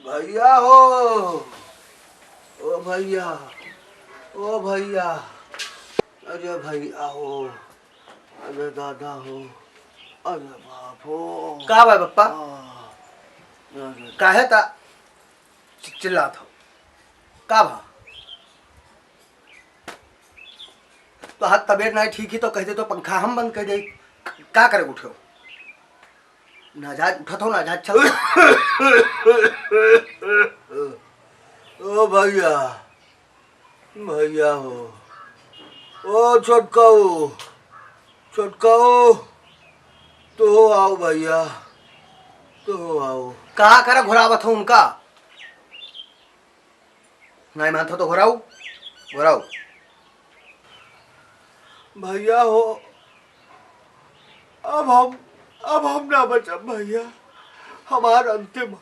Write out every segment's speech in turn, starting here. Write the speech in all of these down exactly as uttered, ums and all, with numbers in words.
भैया हो, ओ भैया, ओ भैया, अरे भैया हो, अरे दादा हो, अरे बाप हो। का बा बप्पा? आ, अरे काहे ता चि-, चिल्लात हो? का बा? तोहार तबीयत नाहीं ठीक ही तो कह दे तो पंखा हम बंद कर दे। का करे उठो? ना जा, उठत हो, ना जा, चल। ओ भैया, भैया हो, ओ छोटकाऊ, छोटकाऊ, तू हो आओ भैया, तू हो आओ। का करे घुरावत हो उनका? नाहीं मानत हो तो घुराऊ, घुराऊ। भैया हो, अब हम, अब हम ना बचब भैया, हमार अंतिम,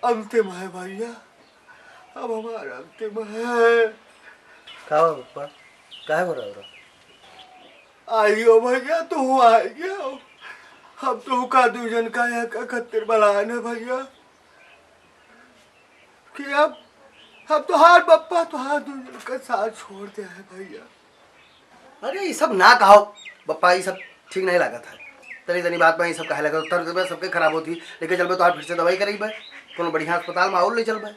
अंतिम है भैया, अब हमार अंतिम है। का हो पप्पा, काहे घुराऊ रहा? आइयो भैया, तू आइयो, हम तू का दू जन का एक खातिर बलान है भैया। कि अब, अब तोहार बप्पा तोहार दू जन का साथ छोड़ दे है भैया। अरे, ई सब ना कहो बप्पा, ई सब ठीक नाहीं लागत है। तनी तनी बात में ई सब कहे लगे, तर तबियत सबके खराब होती, लेके चलबे तोहार फिर से दवाई करेबे, कोनो बढ़िया अस्पताल में और ले चलबे।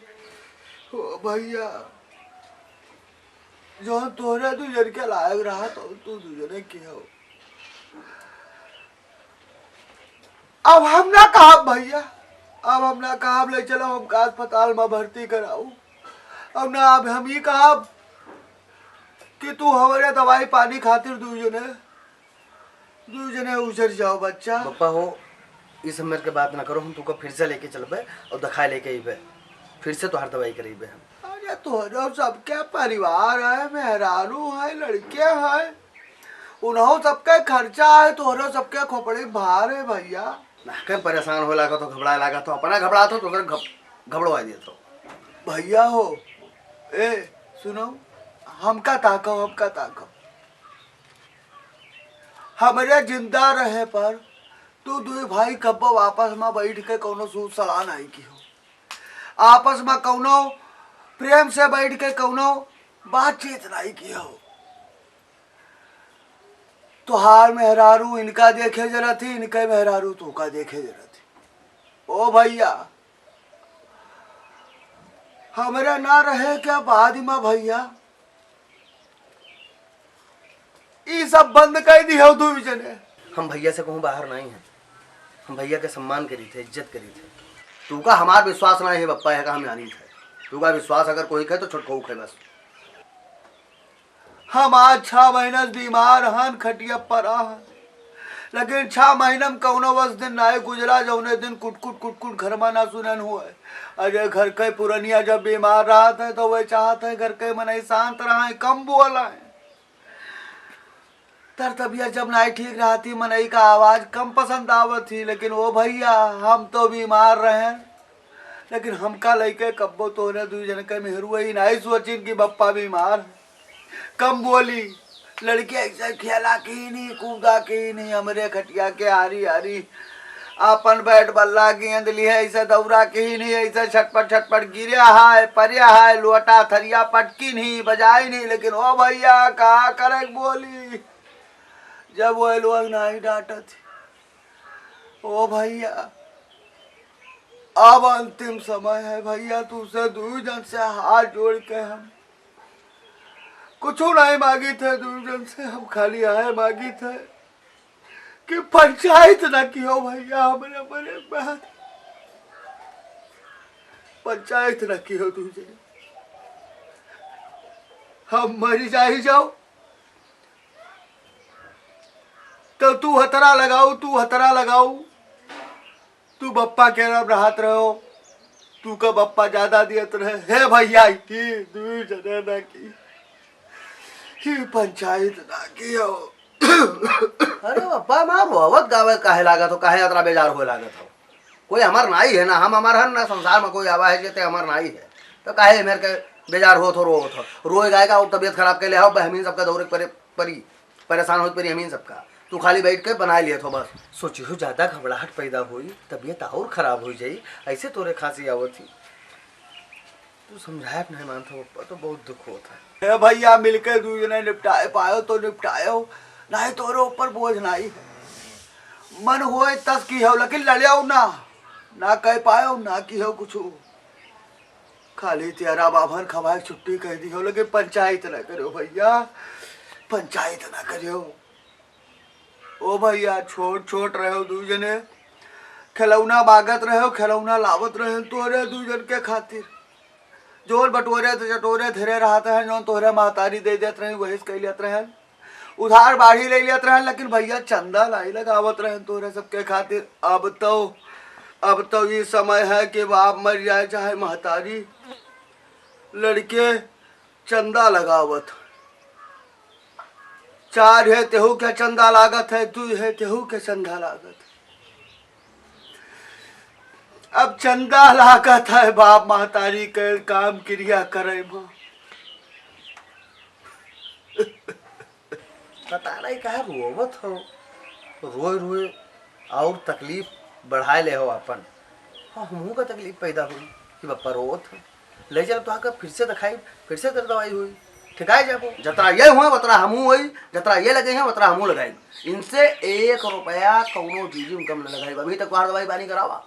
ओ भैया, जौन तोहरे दू जन के लायक रहा तो तू दू जने के हो। अब हम ना कहब भैया, अब हम ना कहब ले चलो हमका अस्पताल में भर्ती कराऊ। अब ना अब हम ही कहब कि तू हमारे दवाई पानी खातिर दू जने, दू जने उजर जाओ बच्चा। बप्पा हो, इस मेर के बात ना करो, हम तुका फिर से लेके चलबे और दिखाए लेके अइबे, फिर से तोहार दवाई करेबे हम। अरे तोहरो सबके परिवार है, मेहरारू है, लड़के हैं, उन्हों सबके खर्चा है, तोहरो सबके खोपड़ी भार है भैया। ना के परेशान हो लागत हो, घबराए लागत हो, अपना घबरात हो तो उधर घब-, घबड़वा देत हो। भैया हो, ए सुनो, हमका ताको, हमका ताको। हमरे जिंदा रहे पर तू दुई भाई कब्बो आपस में बैठ के कौनो सूत सलाह नाहीं किहो, आपस में कौनो प्रेम से बैठ के कौनो बातचीत नाहीं किहो। तोहार मेहरारू इनका देखे जरा थी, इनके मेहरारू तोका देखे जरा थी। ओ भैया, हमरे ना रहे के बाद में भैया, ई सब बंद कर दियो दुई जने। हम भैया से कहूँ बाहर नाहीं है, हम भैया के सम्मान करी थे, इज्जत करी थे। तुका हमार विश्वास नाहीं है बप्पा, है का हम जानी थे। तुका विश्वास अगर कोई खे तो छोटकऊ खे बस। हम आज छह महीना से बीमार हन, खटिया पर हन, लेकिन छह महीना में कौनो वस दिन नाहीं गुजरा जौने दिन कुटकुट कुटकुट घर में ना सुनन हुए। अरे घर के पुरनिया जब बीमार रहत है तो वह चाहत है घर के मनई शांत रहे, कम बोले। तर तबियत जब नाहीं ठीक रहती मनई का आवाज कम पसंद आवत थी, लेकिन ओ भैया हम तो बीमार रहे, लेकिन हमका लइके कब्बो तोहरे दुई जन के मेहरुआ ही नाहीं सोचिन कि बप्पा बीमार है। कम बोली, लड़के ऐसे खेला की नहीं, कूदा की नहीं, हमरे खटिया के आरी आरी आपन बैट बल्ला गेंद लिहे, ऐसे दौरा की नहीं, ऐसे छटपट छटपट गिरे हाय, परे हाय, लोटा थरिया पटकी नहीं, बजाई नहीं, लेकिन ओ भैया का करे बोली, जब वो लोग नाहीं डांटत। ओ भैया, अब अंतिम समय है भैया, तुझसे दुई जन से हाथ जोड़ के हम कुछ नाहीं मांगी थे, दुई जन से हम खाली आए मांगी थे कि पंचायत ना किहो भैया, हमरे मरे बाद पंचायत ना किहो तुझे, हम मरी जाई जाओ तो तू हतरा लगाऊ, तू हतरा लगाऊ, तू बप्पा के रब रहत रहो, तू का बप्पा ज्यादा दियत रहे। हे भैया, ई दुई जने ना की, ई पंचायत ना किहो। अरे बप्पा, मार रोवत गावत काहे लागत हो, काहे अतरा बेजार होए लागत हो? कोई हमार नाई है ना, हम हमार हन ना, संसार में कोई आवा है जेते हमार नाई है, तो काहे मेरे के बेजार होत हो, रोवत हो? रोए गाए का और तबियत खराब के ले आओ, बहमीन सबका दौरे परे परी, परेशान होत परी हमीन सबका। तू खाली बैठ के बनाए लियत हो बस। सोची हो ज्यादा घबराहट पैदा होई, तबियत और खराब हो जाई, ऐसे तोरे खांसी आवत ही। तू समझाए नहीं मानत हो पप्पा, तो बहुत दुख होत है। हे भइया, मिलके दुइ जने निपटाए पायो तो निपटायो, नाहीं तोरे ऊपर बोझ नाहीं है। मन होए तस किहो, लेकिन लड़्यो ना, ना कह पायो, ना किहो कुछु। खाली तेरा बाभन खवाए के छुट्टी कह दिहो, लेकिन पंचायत ना करियो भइया, पंचायत ना करियो। ओ भइया, छोट छोट रहो दुइ जने, खिलौना मागत रहो, खिलौना लावत रहे तोरे दुइ जन के खातिर। जोन बटोरे त चटोरे धरे रहत हैं, जौन तोहरे महतारी दे देत रही, वही से कइ लेत रहे। उधार बाढ़ी ले लेत रहे, लेकिन भइया चंदा नाहीं लगावत रहे तोहरे सबके खातिर। अब तो, अब तो ई समय है कि बाप मर जाए चाहे महतारी, लड़के चंदा लगावत। चार है तेहू के चंदा लागत है, दुइ है तेहू के चंदा लागत। अब चंदा लागत है बाप महतारी के काम किरिया करे में। पता नहीं काहे रोवत हो, रोए रोए और तकलीफ बढ़ाए ले हो आपन। हाँ, हमहू का तकलीफ पैदा हुई कि बप्पा रोवत हो। ले चल तो आकर फिर से दिखाई, फिर से तेरे दवाई हुई, ठिकाए जाबो। जतरा ये हुए, वतरा हमहू होई, जतरा ये लगे हैं, वतरा हमहू लगाई। इनसे एक रुपया कौनो चीज में कम न लगाई। अभी तक बाहर दवाई बानी करावा,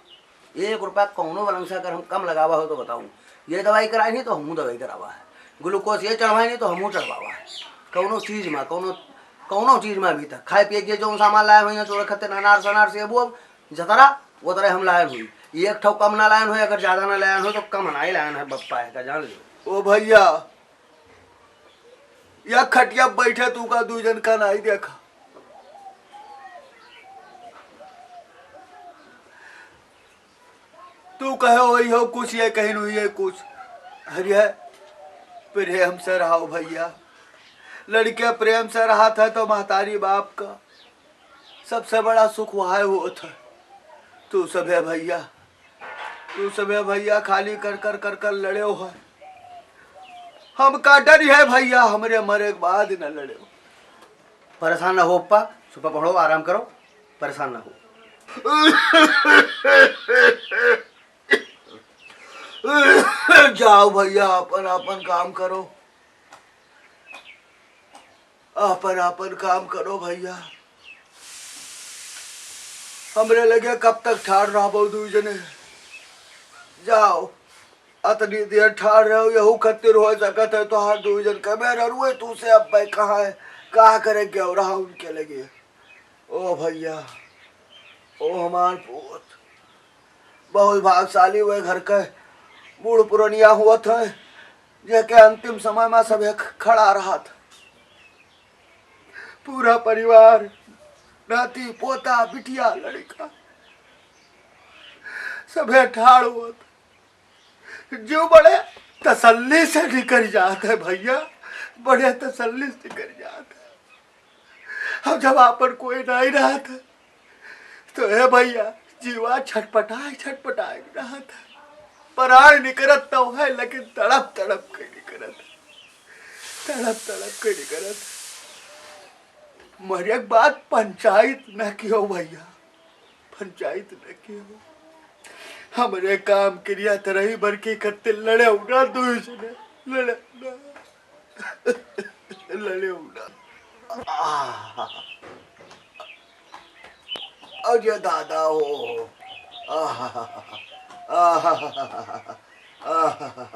एक रुपया कौनो बलंग से अगर हम कम लगावा हो तो बताऊँ, ये दवाई कराई नहीं तो हमहू दवाई करावा है, ग्लूकोज ये चढ़वाई नहीं तो हमहू चढ़वावा है। कौनो चीज में, कौनो, कौनो चीज में अभी तक खाए पिए के जो सामान लाए हुए हैं, तोरे खातिर अनार सनार से, वो अब जतरा वो तरह हम लायन हुई, एक ठो कम ना लायन हुई, अगर ज्यादा ना लायन हुई तो कम ना ही लायन है बप्पा है का, जान लियो। ओ भइया, या खटिया बैठे तू का दुइ जन का नाहीं देखा। तू कहे वही हो कुछ, ये कहीं नहीं है कुछ। अरे, प्रेम से रहो भइया, लड़के प्रेम से रहत है तो महतारी बाप का सबसे बड़ा सुख वह होत है। तू सभे भइया, तू सभे भइया खाली कर कर कर कर लड़े हो है। हम का डरी है भइया, हमरे मरे के बाद न लड़े हो। परेशान ना हो पप्पा, सुबह पढ़ो, आराम करो, परेशान ना हो। जाओ भइया, अपन अपन काम करो, अपन अपन काम करो भइया। हमरे लगे कब तक ठाड़ रहबो दुइ जने? जाओ, अतनी देर ठाड़ रहो, यहू खतिर हो सकत है तोहार दुइ जन के मेहररुए तू से अब भाई कहाँ है, का करे गयो रहा उनके लगे। ओ भइया, ओ हमार पूत, बहुत भागशाली हुए घर के बूढ़ पुरनिया हुअत है, जेके अंतिम समय में सभे ख-, खड़ा रहत। पूरा परिवार, नाती, पोता, बिटिया, लड़का, सभे ठाड़ हुअत। जो बड़े तसल्ली से निकल जात है भइया, बड़े तसल्ली से निकल जात है। अब जब आपन कोई नाहीं रहत है, तो हे भइया, जीवा छटपटाए, छटपटाए रहत है। परान निकरत तो है, लेकिन तड़प, तड़प के निकरत है। तड़प, तड़प के निकरत है। मरे के बाद पंचायत न किहो भइया, पंचायत न किहो। हमरे काम किरिया तरही बड़की खत्ते लड़े उड़ा दुइ जने, लड़े उड़ा। लड़े उड़ा। आह। अरे दादा हो। आह। आह। आह।